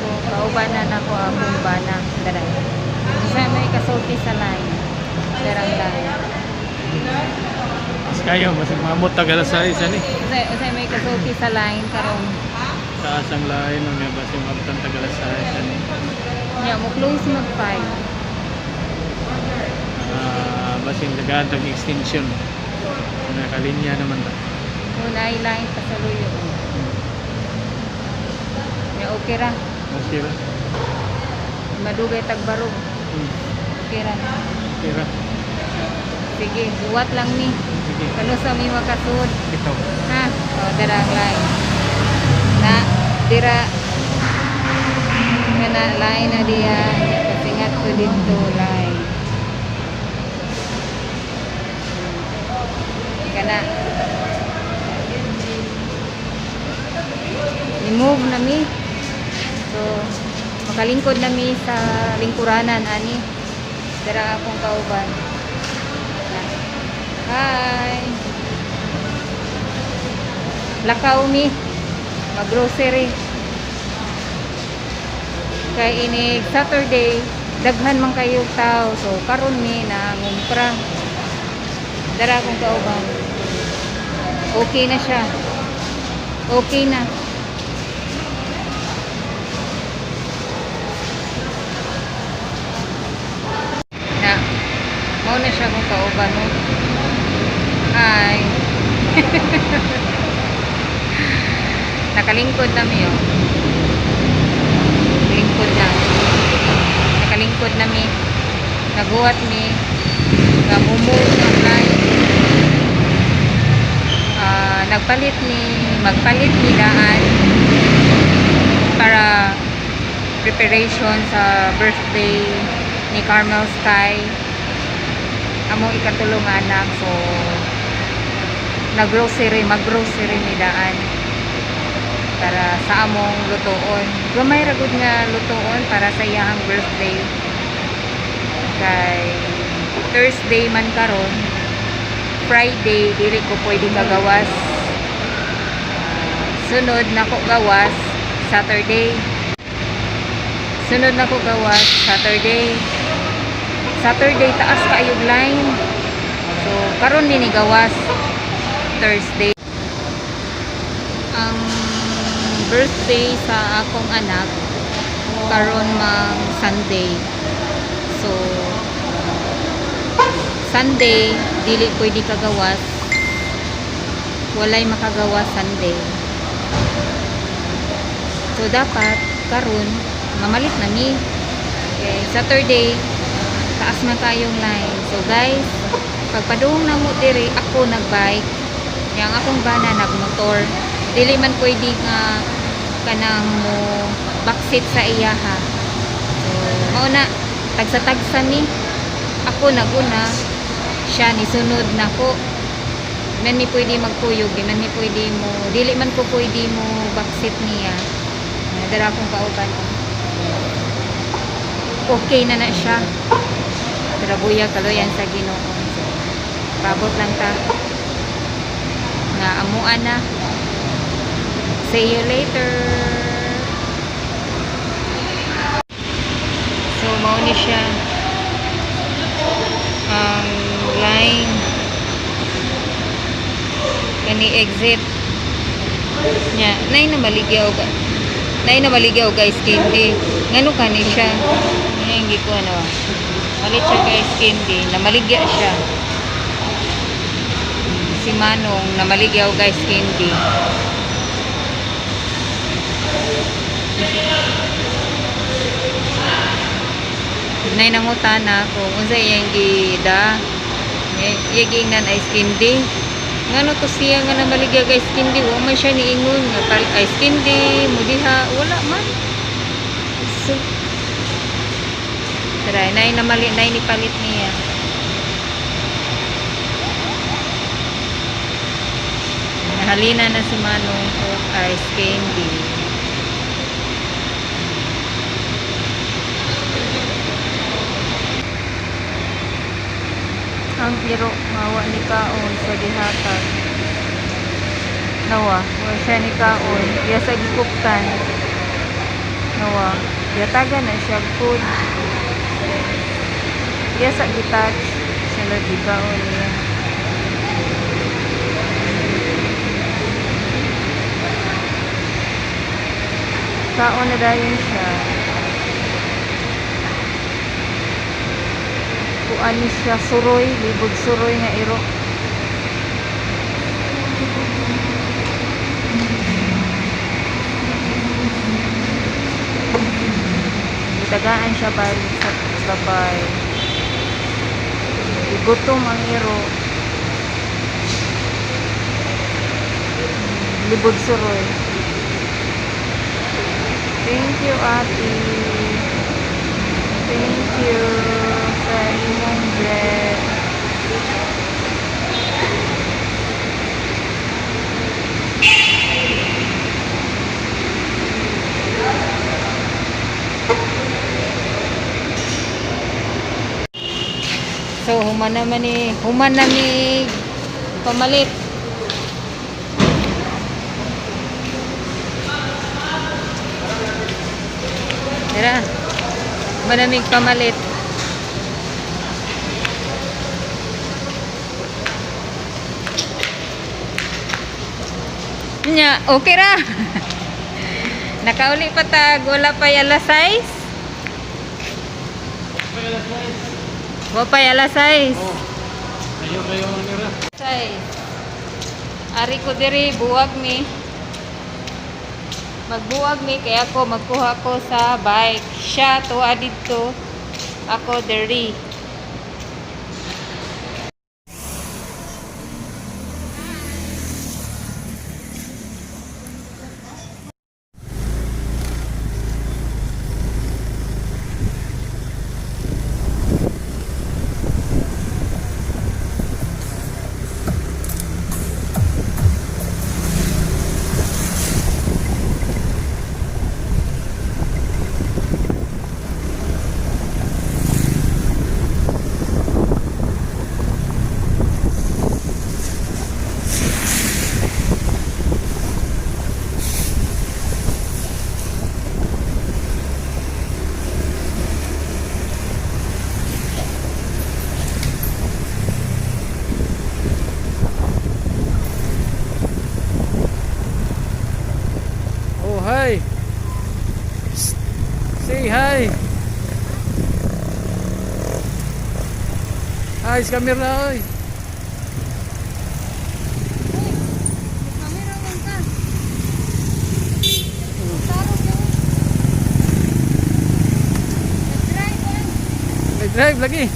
Ko, kauban na nako akong bana. Dara. Unsa may kasulti sa line? Darang line. Mas kayo, mas mamot tag alas 6 ani. Unsa may kasulti sa line karon? Taas ang line unya basi mabutan tag alas 6 ani. Nya mo close mag 5. Ah, basin daghan tag extension. Nakalinya naman ta. Unay line pasaluyo. Nya okay ra. Okay ra. Madugay tagbarog. Okay ra. Okay ra. Sige, buwat lang ni. Sige. Kano sa mi makasud. Bitaw. Ha? O, dira ang line. Na, dira. Nga na, line na diya. Nya, pasingat ko dito, line. Kana. I-move na mi. So, makalingkod na mi sa lingkuranan, ani. Dira akong kauban. Na. Hi! Lakaw mi. Mag-grocery. Kay inig Saturday, daghan man kayo tao. So, karon mi na ngumpra. Dara akong kauban. Okay na siya. Okay na. Na, mao na siya kung kauban mo. Hi. Nakalingkod na mi oh. Lingkod na. Nakalingkod na mi. Naguwat mi. Nga move ang line. Ah, nagpalit ni magpalit ni daan para preparation sa birthday ni Carmel Sky, among ikatulong anak. So naggrocery, maggrocery ni daan para sa among lutuon, gamay ra gud nga lutuon para sa iyang birthday, kay Thursday man karon. Friday dili ko pwede kagawas. Ah, sunod na ko gawas Saturday. Sunod na ko gawas Saturday. Saturday taas kaayog line, so karon ni gawas Thursday. Ang birthday sa akong anak karon mang Sunday, so Sunday dili pwede kagawas, walay makagawas Sunday. So dapat karon mamalit na mi kay Saturday taas man kayong line. So guys, pagpadung na mo diri, ako nagbike, yang akong bana nagmotor. Dili man pwede nga kanang mo backseat sa iya ha. So mao na, tagsa-tagsa mi. Ako naguna, siya ni sunod nako. Man mi pwede magkuyog, di man mi pwede mo, dili man ko pwede mo backseat niya. Dara akong kauban. Okay na na siya. Pero buya kaluyan sa Ginoo. So, paabot lang ta nga amuan na. See you later. So mao ni siya ang line kani exit nya. Nay na maligyaw guys candy. Ngano kani siya ngayon ko ano, malit siya guys candy, namaligya siya si Manong, namaligyaw guys candy. Nay nangutana kung unsa iyang gida, iyang ice candy. Ngano to siya nga namaligya ice candy? Wa man siya niingon nga palit ice candy mo diha, wala man. So try nay namali, nay ni palit niya. Nahalina na si Manong og ice candy. Ang pero mawa ni kaon sa gihatag. Nawa, wa siya ni kaon. Iya sa gikuptan. Nawa. Gihatagan na siya food. Iya sa gitouch. Siya lagi kaon niya. Kaon na dayon siya. Kuan ni siya suroy, libog suroy nga iro. Gitagaan siya balik sa babay. Igutom ang iro. Libog suroy. Thank you, ate. Thank you sa imong bread. So, human naman ni, human na mi pamalit. Tara. Manamig pamalit. Nya, okay ra. Nakauli pa tag wala pa alas 6. Wala pa alas 6. Oh. Ayo kayo ang nira. 6. Ari ko diri buwag mi. Magbuwag mi kaya ako magkuha ko sa bike. Siya tuwa didto. Ako diri. Oh, hi. Psst. Say hi. Hi, sa camera, oy. May drive lagi.